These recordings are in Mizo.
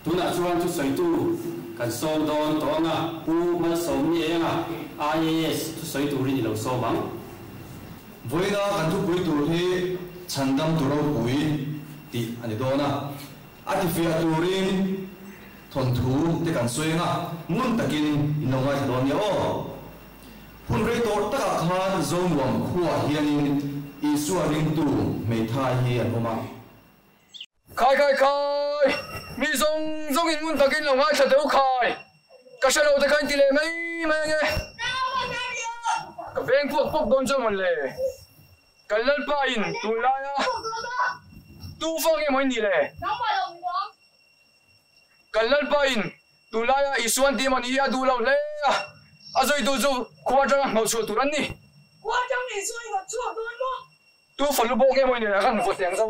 Tunah chuan thusawitu kan sawm dawn tawh ang a, Pu Malsawmnienga, IAS, thusawi turin i lo sawm ang. Vawiina kan thupui tur hi Chhandamtu ropui tih a ni dawn a, a tifiah turin thawnthu te kan sawi ang a, ngun takin in lo ngaithla dawn nia aw. Hun rei tawh takah khan Zonuam khuaah hianin Isua ringtu hmeithai hi an awm a. Khai khai khai! Mi zawng zawngin ngun takin lo ngaithla teh u khai! Ka hre lo te kha in ti leh mai mai ange. Ka veng puak puak dawn chu amawn le. Kan Lalpa in tunlaia tu fak nge maw in nih le? Kan Lalpa in tunlaia Isuan ti emaw ni hi a duh lo hle a, a zuitu chu khua atanga hnawhchhuah tur an ni. Khua atang Isua i hnawhchhuak dawn maw? Tu falu bawk nge maw i nen a kan vaw teng zo.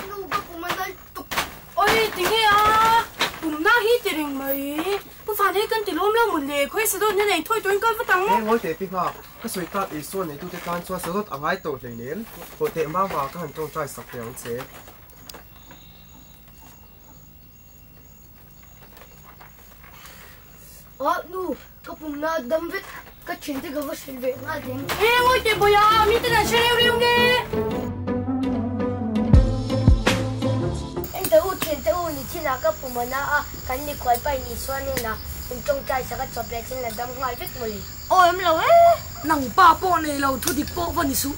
Nu ka pum a dal tuk. Oi tinge a pumna hi ti reng mai. Pu Van hei kan ti lawm lo maw le, khawi sadawt hian ei thawi turin kal vat ang. He ngawi teh pi nghak, ka sawi tak Isua neitute tan chuan sadawt a ngai tawh hleinem, haw teh mama ka han tawngtai sak teh ang che. Ah nu, ka pumna dam vek, ka thiante ka va hrilh ve nghal deng. He ngawi teh bawi a, mi ten an hre reu reu nge? Ente u, thiante u, ni thinah ka pum a na a, kan mikhual pa in Isua hnenah in tawngtai sak a chawp leh chin la dam nghal vek mawle. Aw em lo e, nang pa pawh nei lo thu dik pawh va ni suh.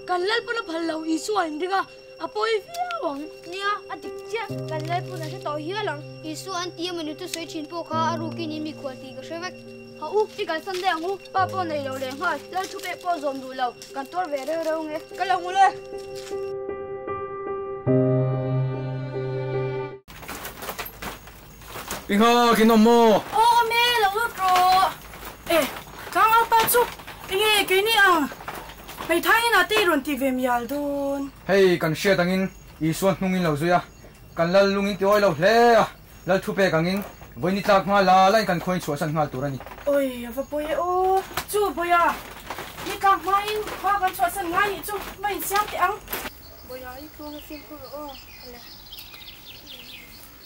Kan Lalpana phal lo Isua in ring a, A pawi viau ang. Nia, a dik chiah. Kan Lalpun a hre tawh hial ang. Isua an ti emaw ni chu sawi thin pawh kha a rukin in mikhual tih ka hre vek. Ha u, i kalsan daih ang u. Pa pawh nei lo leh nghal. Lal thu pek pawh zawm duh lo. Kan tuar ve reu reu nge. Ka lo ngul e. Pi nghak in awm maw? Aw awm e, lo lut rawh. E, tlangau pa chu enge keini ang hmeithai inah te i rawn ti ve mial dawn. Hei kan hriat angin Isua hnungin lo zui a, kan lal lungin ti awi lo hle a, lal thu pek angin vawiin tlak hma la lain kan khuain chhuahsan nghal tur a ni. Awi, a va pawi e aw, chu Bawia, ni tlak hmain khua kan chhuahsan ngai nih chu va insiam teh ang. Bawia, i tluang i fimkhur rawh aw. Hala.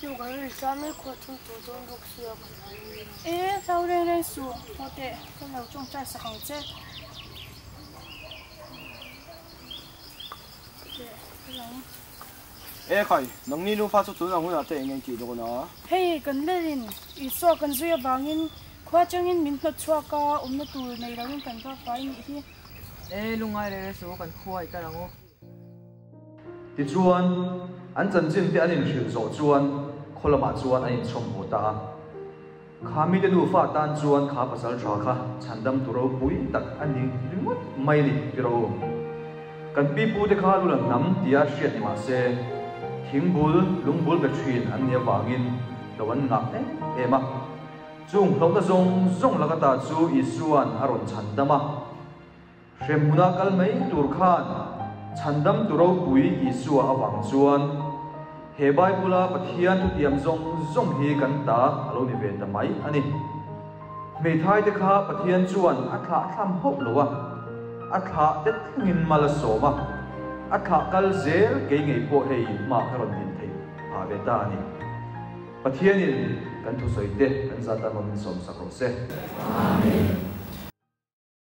Chu kan rin sa mai khuah thum tawh dawn bawk sia ka hlau nia. E hlau reng reng suh, haw teh, ka lo tawngtai sak ang che. Teh, ka lo. E khai, nangni nufa chu tun ang hunah te eng eng tih dawn a? Hei, kan lelin Isua kan zui avangin khua changin min hnawt chhuak a, awmna tur nei loin kan vak vai nih hi. E lungngai reng reng suh, kan khua i kal ang u. Tichuan, an chanchin te an inhrilh zawh chuan khaw lamah chuan an inchhawm haw ta a. Kha mite nufa tan chuan kha pasal tha kha chhandamtu ropui tak a ni ringawt mai a ni ti rawh u. Kan pipu te kha lula hnam tia hriat ni mah se, thingbul, lungbul be thin an nih avangin hlo an ngah em em a. Chung hlauhna zawng zawng laka ta chu Isua'n a rawn chhandam a. Hremhmuna kal mai tur khan chhandamtu ropui Isua avang chuan he Bible-a Pathian thutiam zawng zawng hi kan ta a lo ni ve ta mai a ni. Hmeithaite kha Pathian chuan a thlah thlam hauh lo a, a thlah te thlengin mal a sawm a, a thlah kal zel kei ngei pawh hei hma ka rawn din theih phah ve ta a ni. Pathianin kan thusawi te kan zat tan rawn insawmsak rawh se. Amen.